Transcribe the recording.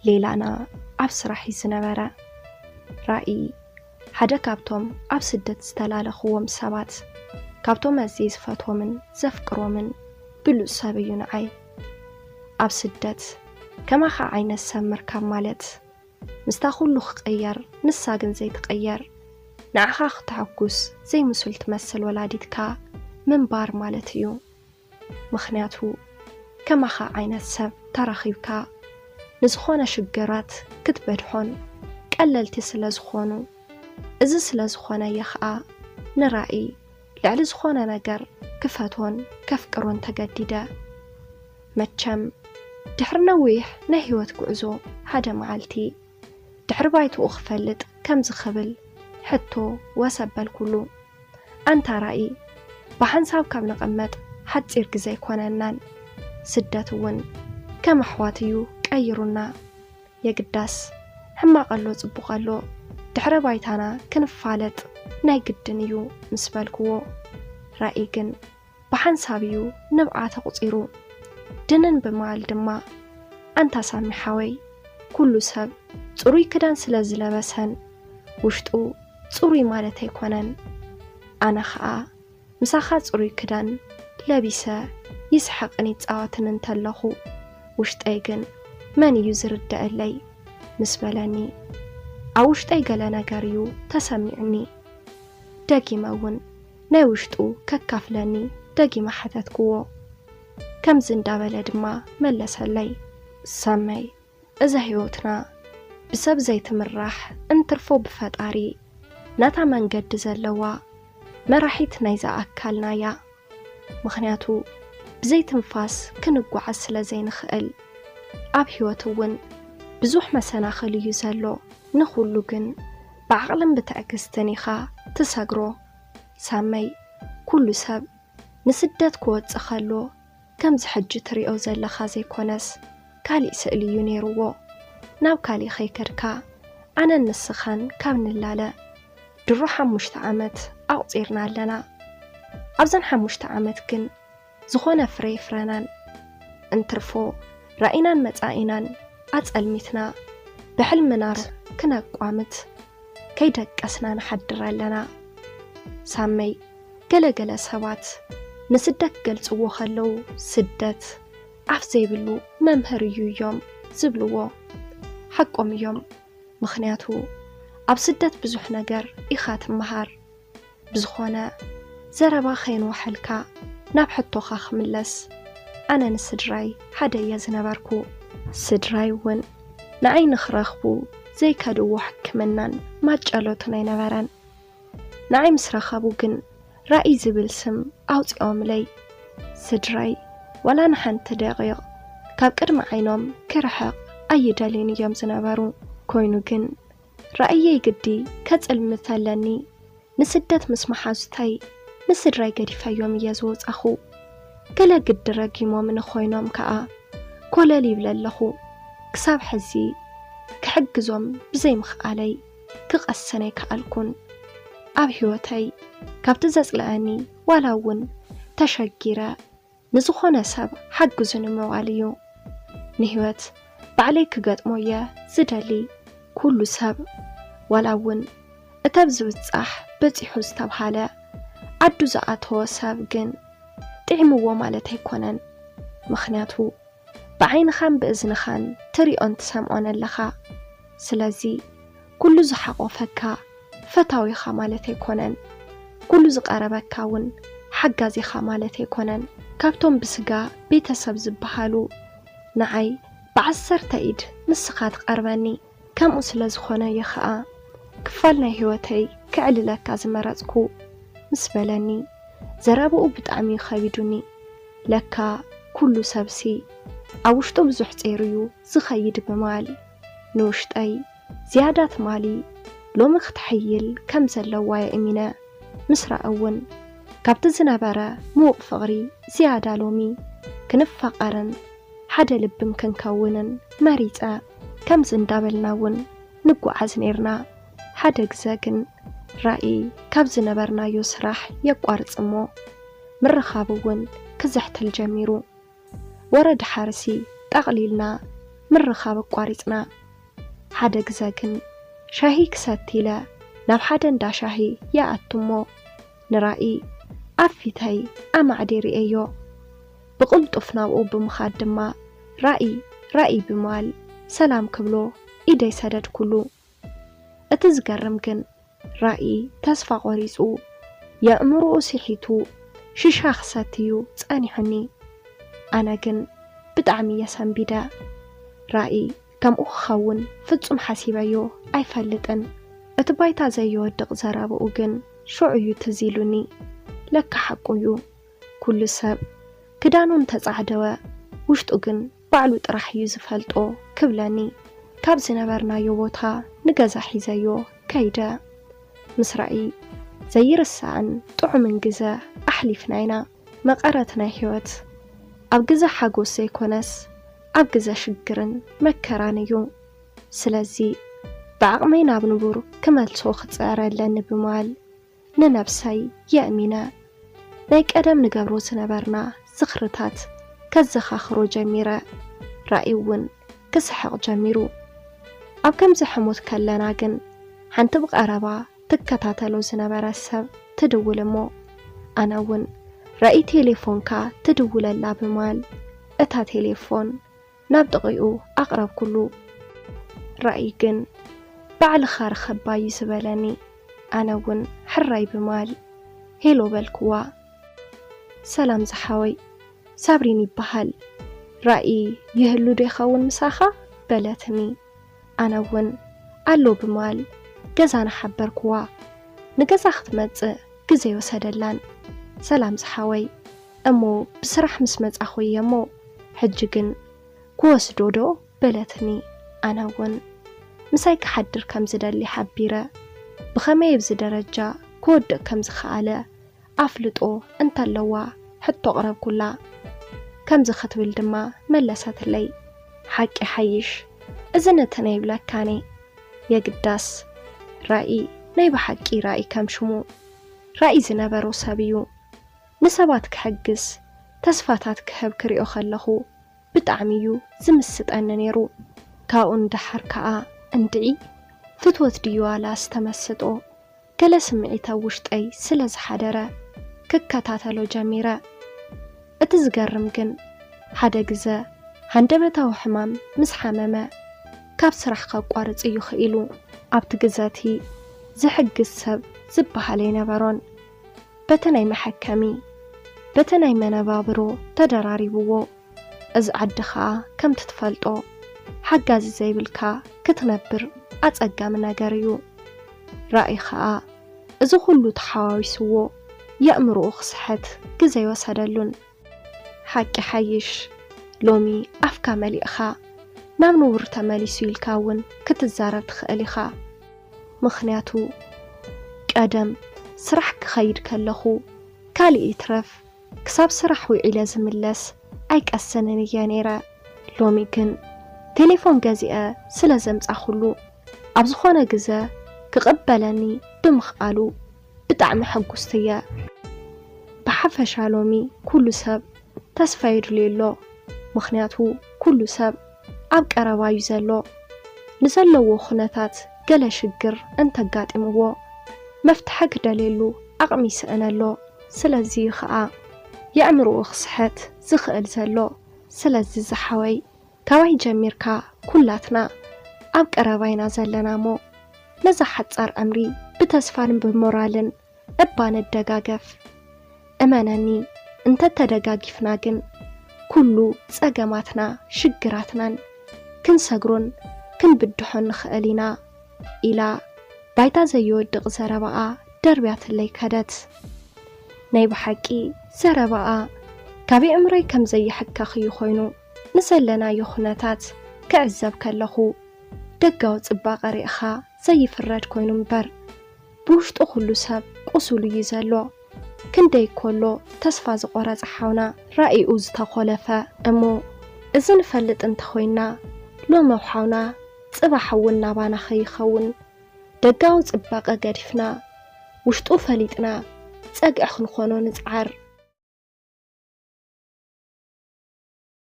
ሌላና ኣብ ስራሕ እዩ ዝነበረ። ራኢ ሓደ ካብቶም ኣብ ስደት ዝተላለኽዎም ሰባት፣ ካብቶም ኣዝየ ዝፈትዎምን ዘፍቅሮምን ብሉጽ ሰብ እዩ ንዓይ። ኣብ ስደት ከማኻ ዓይነት ሰብ ምርካብ ማለት ምስታ ኩሉ ክቕየር፣ ንሳ ግን ዘይትቕየር፣ ንዓኻ ክተሐጉስ ዘይምሱል ትመስል ወላዲትካ ምንባር ማለት እዩ። ምኽንያቱ ከማኻ ዓይነት ሰብ ተረኺብካ ንዝኾነ ሽግራት ክትበድሖን ቀለልቲ ስለ ዝኾኑ፣ እዚ ስለ ዝኾነ እየ ኸኣ ንራኢ ልዕሊ ዝኾነ ነገር ክፈትዎን ከፍቅሮን ተገዲደ። መቸም ድሕሪ ነዊሕ ናይ ህይወት ጉዕዞ ሓደ መዓልቲ ድሕሪ ባይትኡ ክፈልጥ ከምዚ ክብል ሕቶ ወሰበልኩሉ። ኣንታ ራኢ ብሓንሳብ ካብ ንቐመጥ ሓጺር ግዜ ኣይኮነናን። ስደት እውን ከም ኣሕዋት እዩ ቀይሩና። የግዳስ ሕማቕ ኣሎ ጽቡቕ ኣሎ፣ ድሕረ ባይታና ክንፋለጥ ናይ ግድን እዩ ምስ በልክዎ፣ ራኢ ግን ብሓንሳብ እዩ ንብዓት ኣቑጺሩ። ድንን ብምባል ድማ ኣንታ ሳሚ ሓወይ፣ ኩሉ ሰብ ጽሩይ ክዳን ስለ ዝለበሰን ውሽጡ ጽሩይ ማለት ኣይኮነን። ኣነ ኸኣ ምሳኻ ጽሩይ ክዳን ለቢሰ ይስሕቕን ይጻወትን እንተለኹ፣ ውሽጠይ ግን መን እዩ ዝርደኣለይ ምስ በለኒ፣ ኣብ ውሽጠይ ገለ ነገር እዩ ተሰሚዑኒ። ደጊመ እውን ናይ ውሽጡ ከካፍለኒ ደጊመ ሓተትክዎ። ከምዚ እንዳበለ ድማ መለሰለይ። ሳመይ፣ እዛ ህይወትና ብሰብ ዘይትምራሕ እንትርፎ ብፈጣሪ ናታ መንገዲ ዘለዋ መራሒት ናይዛ ኣካልና እያ። ምኽንያቱ ብዘይ ትንፋስ ክንጓዓዝ ስለ ዘይንኽእል። ኣብ ህይወት እውን ብዙሕ መሰናኽል እዩ ዘሎ። ንኹሉ ግን ብዓቕልን ብትዕግስትን ኢኻ ትሰግሮ። ሳመይ፣ ኩሉ ሰብ ንስደት ክወጽእ ከሎ ከምዚ ሕጂ ትሪኦ ዘለኻ ዘይኮነስ ካሊእ ስእሊ እዩ ነይርዎ። ናብ ካሊእ ከይከድካ ኣነን ንስኻን ካብ ንላለ ድሮ ሓሙሽተ ዓመት ኣቑጺርና ኣለና። ኣብዘን ሓሙሽተ ዓመት ግን ዝኾነ ፍረ የፍረናን። እንትርፎ ራኢናን መጻኢናን ኣጸልሚትና ብሕልምና ክነቋምት ከይደቀስና ንሓድር ኣለና። ሳመይ፣ ገለ ገለ ሰባት ንስደት ክገልጽዎ ከለዉ ስደት ኣፍ ዘይብሉ መምህር እዩ እዮም ዝብልዎ። ሓቆም እዮም። ምኽንያቱ ኣብ ስደት ብዙሕ ነገር ኢኻ ትመሃር። ብዝኾነ ዘረባ ከየንዋሐልካ ናብ ሕቶኻ ክምለስ፣ ኣነ ንስድራይ ሓደ እየ ዝነበርኩ። ስድራይ እውን ንዓይ ንኽረኽቡ ዘይከድዎ ሕክምናን ማጨሎትን ኣይነበረን። ንዓይ ምስ ረኸቡ ግን ራኢ ዝብል ስም ኣውጺኦምለይ። ስድራይ ዋላ ንሓንቲ ደቂቕ ካብ ቅድሚ ዓይኖም ክርሕቕ ኣይደልዩን እዮም ዝነበሩ። ኮይኑ ግን ራእየይ ግዲ ከጽልምት ኣለኒ። ንስደት ምስ መሓዙተይ ንስድራይ ገዲፈዮም እየ ዝወጻኹ። ገለ ግዲ ረጊሞምኒ ኮይኖም ከኣ ኮለል ይብለ ኣለኹ። ክሳብ ሕዚ ክሕግዞም ብዘይምኽኣለይ ክቐስን ኣይከኣልኩን። ኣብ ህይወተይ ካብቲ ዘጽልኣኒ ዋላ እውን ተሸጊረ ንዝኾነ ሰብ ሓግዙኒ ምባል እዩ። ንህይወት ባዕለይ ክገጥሞ እየ ዝደሊ። ኩሉ ሰብ ዋላ እውን እተብ ዝብጻሕ በጺሑ ዝተብሃለ ዓዱ ዝኣተወ ሰብ ግን ጥዒምዎ ማለት ኣይኮነን። ምኽንያቱ ብዓይንኻን ብእዝንኻን ትሪኦን ትሰምዖን ኣለኻ። ስለዚ ኩሉ ዝሓቆፈካ ፈታዊኻ ማለት ኣይኮነን። ኩሉ ዝቐረበካ እውን ሓጋዚኻ ማለት ኣይኮነን። ካብቶም ብስጋ ቤተሰብ ዝበሃሉ ንዓይ ብዓሰርተ ኢድ ንስኻ ትቐርበኒ። ከምኡ ስለ ዝኾነ እየ ኸኣ ክፋል ናይ ህይወተይ ክዕልለካ ዝመረጽኩ ምስ በለኒ፣ ዘረባኡ ብጣዕሚ እዩ ከቢዱኒ። ለካ ኩሉ ሰብሲ ኣብ ውሽጡ ብዙሕ ጸይሩ እዩ ዝኸይድ ብምባል ንውሽጠይ ዝያዳ ትማሊ ሎሚ ክትሕይል ከም ዘለዋ የእሚነ። ምስ ረኣ እውን ካብቲ ዝነበረ ምዉቕ ፍቕሪ ዝያዳ ሎሚ ክንፋቐርን ሓደ ልብም ክንከውንን መሪጸ። ከምዚ እንዳበልና እውን ንጓዓዝ ኔርና። ሓደ ግዘ ግን ራኢ ካብ ዝነበርናዮ ስራሕ የቋርጽ እሞ ምርኻብ እውን ክዝሕትል ጀሚሩ። ወረ ድሓርሲ ጠቕሊልና ምርኻብ ኣቋሪጽና። ሓደ ግዘ ግን ሻሂ ክሰቲ ኢለ ናብ ሓደ እንዳ ሻሂ ይኣቱ እሞ ንራኢ ኣብ ፊተይ ኣማዕዲረ ርእየዮ። ብቕልጡፍ ናብኡ ብምኻድ ድማ ራኢ ራኢ ብምባል ሰላም ክብሎ ኢደይ ሰደድኩሉ። እቲ ዝገርም ግን ራኢ ተስፋ ቆሪጹ የእምርኡ ስሒቱ ሽሻ ክሰቲ እዩ ጸኒሑኒ። ኣነ ግን ብጣዕሚ እየ ሰንቢደ። ራኢ ከምኡ ክኸውን ፍጹም ሓሲበዮ ኣይፈልጥን። እቲ ባይታ ዘየወድቕ ዘረባኡ ግን ሽዑ እዩ ትዝ ኢሉኒ። ለካ ሓቁ እዩ። ኩሉ ሰብ ክዳኑ እንተጻዕደወ ውሽጡ ግን ባዕሉ ጥራሕ እዩ ዝፈልጦ ክብለኒ ካብ ዝነበርናዮ ቦታ ንገዛ ሒዘዮ ከይደ። ምስ ራኢ ዘይርሳዕን ጥዑምን ግዘ ኣሕሊፍና ኢና። መቐረት ናይ ህይወት ኣብ ግዘ ሓጎስ ዘይኮነስ ኣብ ግዘ ሽግርን መከራን እዩ። ስለዚ ብዓቕመይ ናብ ንቡር ክመልሶ ክጽዕር ኣለኒ ብምባል ንነብሰይ የእሚነ ናይ ቀደም ንገብሮ ዝነበርና ዝኽርታት ከዘኻኽሮ ጀሚረ። ራኢ እውን ክስሕቕ ጀሚሩ። ኣብ ከምዚ ሕሞት ከለና ግን ሓንቲ ብቐረባ ትከታተሎ ዝነበረ ሰብ ትድውል እሞ ኣነ እውን ራኢ ቴሌፎንካ ትድውለላ ብምባል እታ ቴሌፎን ናብ ጥቕኡ ኣቕረብኩሉ። ራኢ ግን ባዕልኻ ርኸባ እዩ ዝበለኒ። ኣነ እውን ሕራይ ብምባል ሄሎ በልክዋ። ሰላም ዝሓወይ፣ ሳብሪን ይበሃል። ራኢ ይህሉ ዶ ይኸውን ምሳኻ? በለትኒ። ኣነ እውን ኣሎ ብምባል ገዛና ሓበርክዋ። ንገዛ ክትመጽእ ግዜ ወሰደላን። ሰላም ዝሓወይ፣ እሞ ብስራሕ ምስ መጻኹ እየ እሞ ሕጂ ግን ክወስዶ ዶ? በለትኒ። ኣነ እውን ምሳይ ክሓድር ከም ዝደሊ ሓቢረ፣ ብኸመይ ኣብዚ ደረጃ ክወድቕ ከም ዝኸኣለ ኣፍልጦ እንተለዋ ሕቶ ኣቕረብኩላ። ከምዚ ክትብል ድማ መለሰትለይ፣ ሓቂ ሓይሽ፣ እዚ ነቲ ናይ ብለካኒ የግዳስ ራኢ ናይ ብሓቂ ራኢ ከም ሽሙ ራኢ ዝነበሮ ሰብ እዩ። ንሰባት ክሕግዝ ተስፋታት ክህብ ክሪኦ ከለኹ ብጣዕሚ እዩ ዝምስጠኒ ነይሩ። ካብኡ ንደሓር ከኣ እንድዒ ፍትወት ድዩ ዋላስ ተመስጦ ገለ ስምዒት ኣብ ውሽጠይ ስለ ዝሓደረ ክከታተሎ ጀሚረ። እቲ ዝገርም ግን ሓደ ግዘ ሃንደበታዊ ሕማም ምስ ሓመመ ካብ ስራሕ ከቋርጽ እዩ ክኢሉ። ኣብቲ ግዘ እቲ ዝሕግዝ ሰብ ዝበሃል ኣይነበሮን። በቲ ናይ መሐከሚ በቲ ናይ መነባብሮ ተደራሪብዎ። እዚ ዓዲ ኸኣ ከምቲ ትፈልጦ ሓጋዚ ዘይብልካ ክትነብር ኣጸጋሚ ነገር እዩ። ራኢ ኸኣ እዚ ኹሉ ተሓዋዊስዎ የእምርኡ ክስሕት ግዘ ኣይወሰደሉን። ሓቂ ሓይሽ ሎሚ ኣፍካ መሊእኻ ናብ ንቡር ተመሊሱ ኢልካ እውን ክትዛረብ ትኽእል ኢኻ። ምኽንያቱ ቀደም ስራሕ ክኸይድ ከለኹ ካልእ ይትረፍ ክሳብ ስራሕ ውዒለ ዝምለስ ኣይቀስንን እየ ነይረ። ሎሚ ግን ቴሌፎን ገዚአ ስለ ዘምጻኹሉ ኣብ ዝኾነ ግዘ ክቕበለኒ ብምኽኣሉ ብጣዕሚ ሕጉስቲ እየ። ብሓፈሻ ሎሚ ኩሉ ሰብ ተስፋ የድልዮ ኣሎ። ምኽንያቱ ኩሉ ሰብ ኣብ ቀረባ እዩ ዘሎ። ንዘለዎ ኩነታት ገለ ሽግር እንተጋጢምዎ መፍትሐ ክደልየሉ ዓቕሚ ይስእን ኣሎ። ስለዚ እዩ ኸኣ የእምርኡ ክስሕት ዝኽእል ዘሎ። ስለዚ ዝሓወይ ካባይ ጀሚርካ ኩላትና ኣብ ቀረባ ኢና ዘለና እሞ ነዛ ሓጻር ዕምሪ ብተስፋን ብሞራልን እባ ንደጋገፍ። እመነኒ እንተተደጋጊፍና ግን ኩሉ ጸገማትና ሽግራትናን ክንሰግሮን ክንብድሖን ንኽእል ኢና ኢላ ባይታ ዘየወድቕ ዘረባኣ ደርብያትለይ ከደት። ናይ ብሓቂ ዘረባኣ ካብ የእምሮይ ከም ዘይሕከኽ እዩ ኮይኑ ንዘለናዮ ኩነታት ክዕዘብ ከለኹ ደጋዊ ጽባቐ ርእኻ ዘይፍረድ ኮይኑ እምበር ብውሽጡ ኩሉ ሰብ ቁሱል እዩ ዘሎ። ክንደይ ኮሎ ተስፋ ዝቆረጸ ሓውና ራኢኡ ዝተኾለፈ እሞ እዚ ንፈልጥ እንተኾይና ሎም ኣብ ሓውና ጽባሕ እውን ናባና ከይኸውን ደጋዊ ጽባቐ ገዲፍና ውሽጡ ፈሊጥና ጸግዒ ክንኾኖ ንጽዓር።